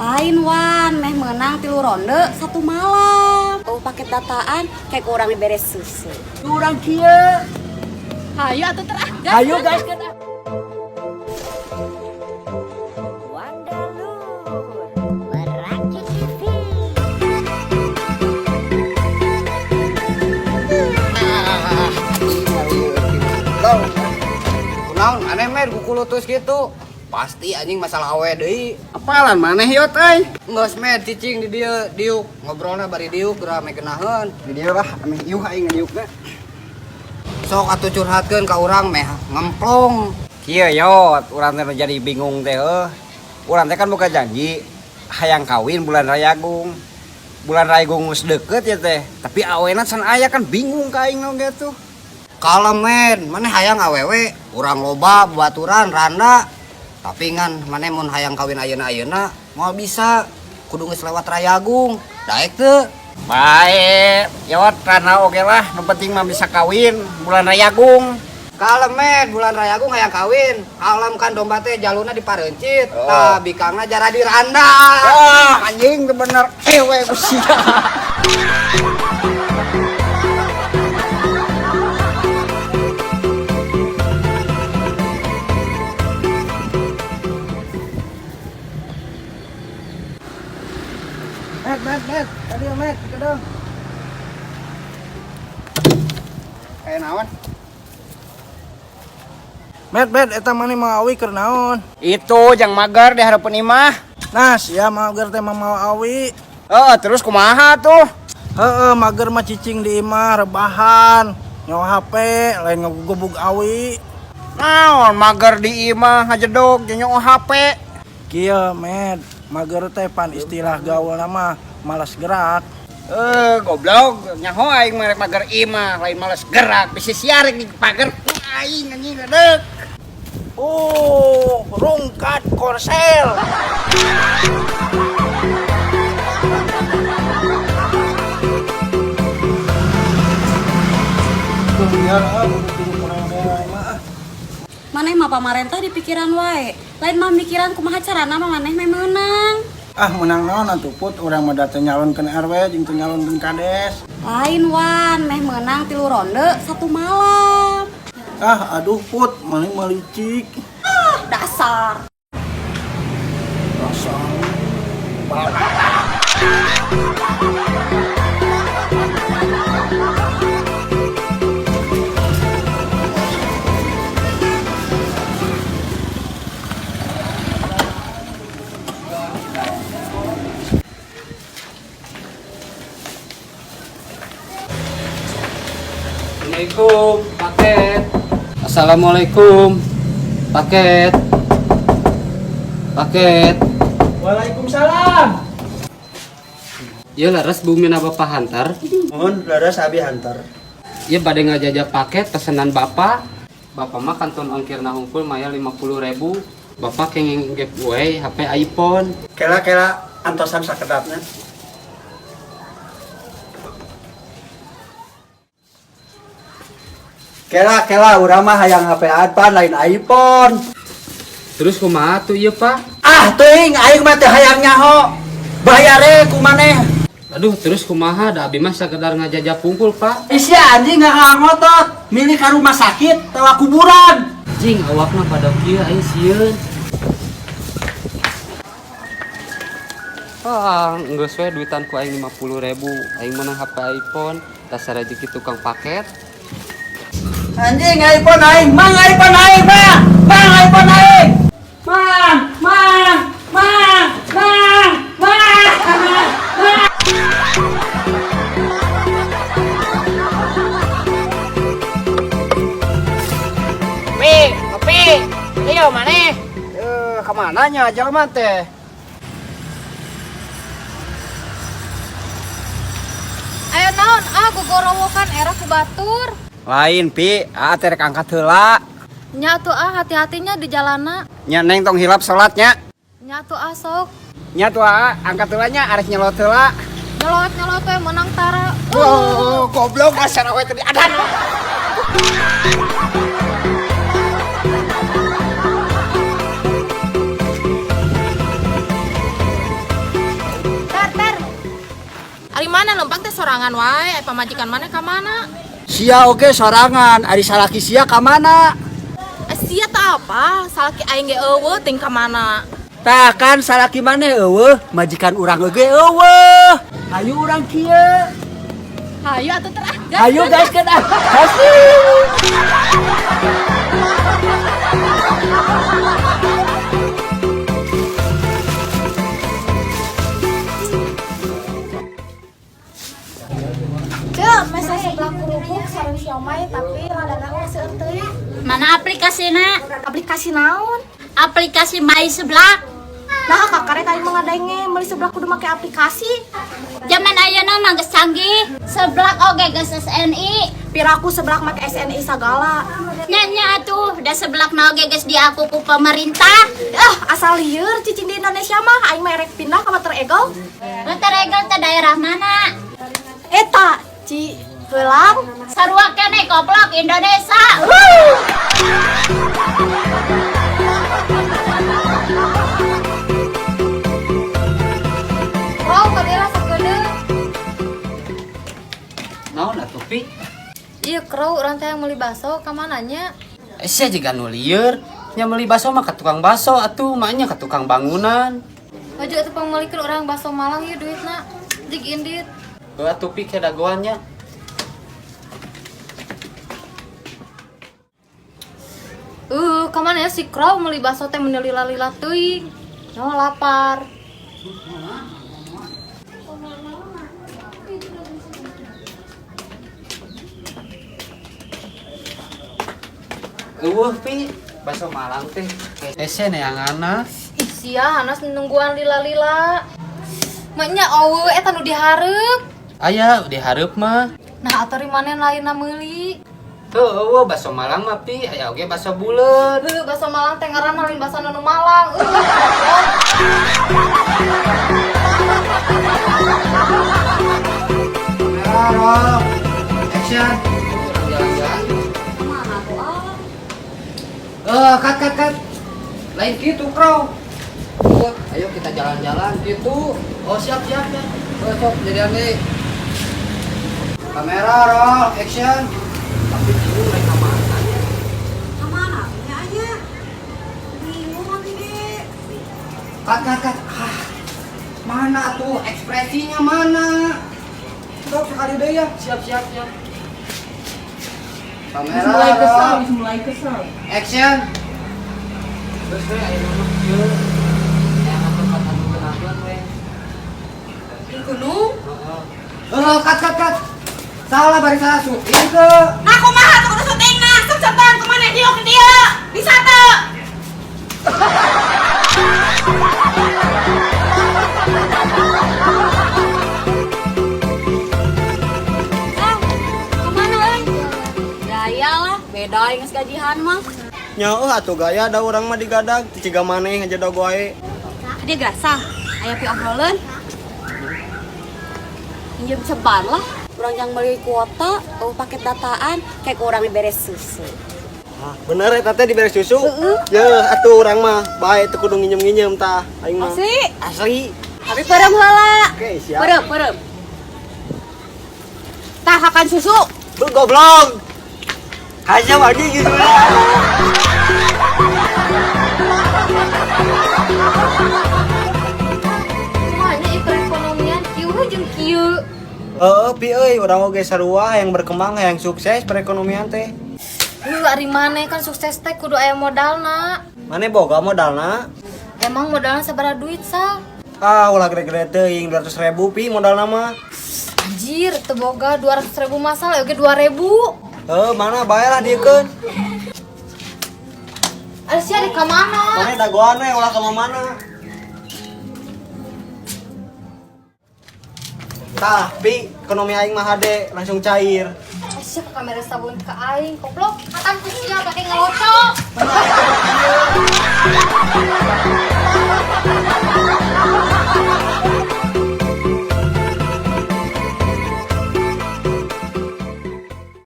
Lain Wan, meh menang 3 ronde 1 malam. Oh, paket dataan kayak kurang diberes susu. Kurang kieu. Hayu atuh terah. Hayu guys kan. Wandalur Meraki TV. Loh. Kunaon aneh mer kukulutus gitu. Pasti anjing masalah awe deui. Apalan maneh yot euy? Geus mer cicing di dieu diuk, ngobrolna bari diuk geura ame geunaheun. Di dieu lah ameh iuh aing ngadiukna. Sok atuh curhatkeun ka urang meh ngemplong. Kieu yot, urang teh jadi bingung teh heuh. Urang teh kan boga janji hayang kawin bulan Rayagung. Bulan Rayagung geus deukeut ya teh, tapi awena can aya kan bingung ka aing oge tuh. Kalem men, maneh hayang awewe, urang loba baturan randa. Tapi ngan maneh mun hayang kawin ayeuna-ayeuna moal bisa, kudu geus lewat Rayagung. Daek teu? Bae, yot randa oge lah, nu penting mah bisa kawin bulan Rayagung. Kalem men, bulan Rayagung hayang kawin. Kalem kan domba teh jalurna dipareuncit, Oh. tah bikangna jara di randa. Ah, anjing teu bener ewe ku sia. Met, met, met. Tadi ya, met, kita dong. Kayak naon? Met, met, eta maneh mau awi keur naon? Itu jang mager di hareupeun imah. Nah, sia mager teh mah mau awi. Heeh, terus kumaha tuh? Heeh, mager mah cicing di imah rebahan, nyawa HP, lain ngagebug awi. Naon mager di imah ngajedog jeung nyawa HP. Kieu, met, mager teh pan istilah gaul nama malas gerak. Goblok, nyaho aing mah rek mager imah, lain malas gerak, bisi siarek di pager ku aing anjing gedek. Oh, rungkat korsel. Maneh mah pamarentah di pikiran wae. Lain mah mikiran kumaha carana mah maneh meh meunang. Ah, menang naon atuh put, urang mah da teu nyalonkeun RW jeung teu nyalonkeun kades. Lain Wan, meh meunang 3 ronde 1 malam. Ah, aduh put, maneh mah licik. Ah, dasar. Dasar. Assalamualaikum, paket. Assalamualaikum, paket. Paket. Waalaikumsalam. Ieu leres bumi na Bapak hantar. Mohon leres abi hantar. Ieu bade ngajajah paket pesanan Bapak. Bapak mah kantun ongkirna hungkul maya 50.000. Bapak kenging giveaway HP iPhone. Kela-kela antosan sakedapna. Kela kela urang mah hayang HP Advan lain iPhone. Terus kumaha tuh ieu, Pak? Ah teuing aing mah teu hayang nyaho. Bayare ku maneh. Aduh, terus kumaha da abi mah sakedar ngajajah pungkul, Pak. Isia anjing ngotot, milih ka rumah sakit tawa kuburan. Anjing awakna pada kieu aing sieun. Ah, geus we duitan ku aing 50.000. Aing menang HP iPhone, dasar rezeki tukang paket. Anjing iPhone aing, mang iPhone aing, mang. Mang iPhone aing. Mang, mang, mang, mang, mang. Pi, ngopi. Ayo maneh. Kemana nya jelema teh? Ayo naon ah gogorowokan era ku batur. Lain pi, ah teh rek angkat heula. Nya atuh ah hati-hatinya di jalana. Nya neng tong hilap salatnya. Nya atuh ah sok. Nya tuh ah angkat heula nya arek nyelot heula. Nyelot-nyelot we menang tara. Oh, goblok dasar awe teh adan. Ari mana lempang teh sorangan wae, ai pamajikan mana ka mana? Sia oge sorangan, ari salaki sia ka mana? Eh, sia teh apa? Salaki aing ge eueuh ting ka mana? Tah kan salaki maneh eueuh, majikan urang oge eueuh. Hayu urang kieu. Hayu atuh ter ah. Hayu gaskeun ah. Gaskeun. Ceu, mesa seblak kerupuk sareng siomay tapi ladana seueur teuing. Mana aplikasina? Aplikasi naon? Aplikasi My Seblak. Nah, kakarek aing mah ngadenge meuli seblak kudu make aplikasi. Zaman ayeuna mah geus canggih. Seblak oge geus SNI. Piraku seblak make SNI sagala. Nya nya atuh, da seblak na oge geus diaku ku pemerintah. Ah, asal lieur cicing di Indonesia mah aing mah erek pindah ka Water Eagle. Water Eagle teh daerah mana? Eta, Ci heulang. Sarua keneh koplok Indonesia. Wow, kadela sakedeung. Naon atuh Pi? Iya, Crow, urang teh yang meuli baso ka mana nya? Eh, sia jiga nu lieur. Nya meuli baso mah ka tukang baso atuh, maknya ka tukang bangunan. Baju atuh pangmeulikeun urang baso Malang ieu duitna. Jig indit. Heuh atuh Pi ke dagoan nya. Ka mana ya si Crow meuli baso teh meuni lila-lila teuing. No lapar. Eueuh Pi, baso Malang teh hese neanganna. Ih, sia hanas nungguan lila-lila. Maknya eueuh eta nu dihareup. Aya dihareup mah. Nah, atuh ri maneh lainna meuli. Tuh, eueuh baso Malang mah Pi, aya oge baso buleut. Heuh, baso Malang teh ngaranna lain baso nu Malang. Kamera roll. Action. Jalan-jalan. Mana tuh ah? Cut cut cut. Lain gitu, Crow. Oh, ayo kita jalan-jalan gitu. Oh, siap siap ya. Oh, sok jadian deh. Kamera roll, action. Tapi bingung mereka mana ya. Ka mana nya aya? Bingung abi ge. Cut cut cut. Ah, mana tuh ekspresinya mana? Sok sekali deh ya. Siap siap siap. Kamera roll, mulai kesel. action. Terus we aya mah kieu. Neangan tempat anu ngeunaheun we. Di gunung? Heeh. Oh, cut cut cut. Salah bari salah syuting ke. Nah kumaha tuh kudu syuting nah, sok contohan kumaha diuk di dieu. Bisa teu? Ah, kemana euy? Gaya lah, beda geus gajihan mah. Nya eueuh atuh gaya da urang mah digadag, teu ciga maneh ngajedog wae. Dia gerasa, aya pi obrolan. Pinjam ceban lah, urang yang beli kuota, oh paket dataan, kayak urang diberes susu. Ah, bener eta teh dibere susu? Heeh. Yeuh, atuh urang mah bae teu kudu nginjem-nginjem tah aing mah. Asli? Asli. Tapi peureum heula. Oke, siap. Peureum, peureum. Tah hakan susu. Lu goblok. Kayaknya lagi gitu. Kumaha nya ieu perekonomian kieu jeung kieu. Heeh, pi euy, urang oge sarua yang berkembang, yang sukses perekonomian teh. Heuh, ari maneh kan sukses teh kudu aya modalna. Mane boga modalna? Emang modalna sabaraha duit sal? Ah, ulah gede-gede teuing 200.000 pi modalna mah. Anjir, teu boga 200.000 masal oge 2.000. Heuh, mana bae lah diekeun. Ari sia di ka mana? Mane dagoan we ulah ka mana. Tah, pi, ekonomi aing mah hade langsung cair. Sia ka kamera sabun ka aing, goblok. Katan ku sia pake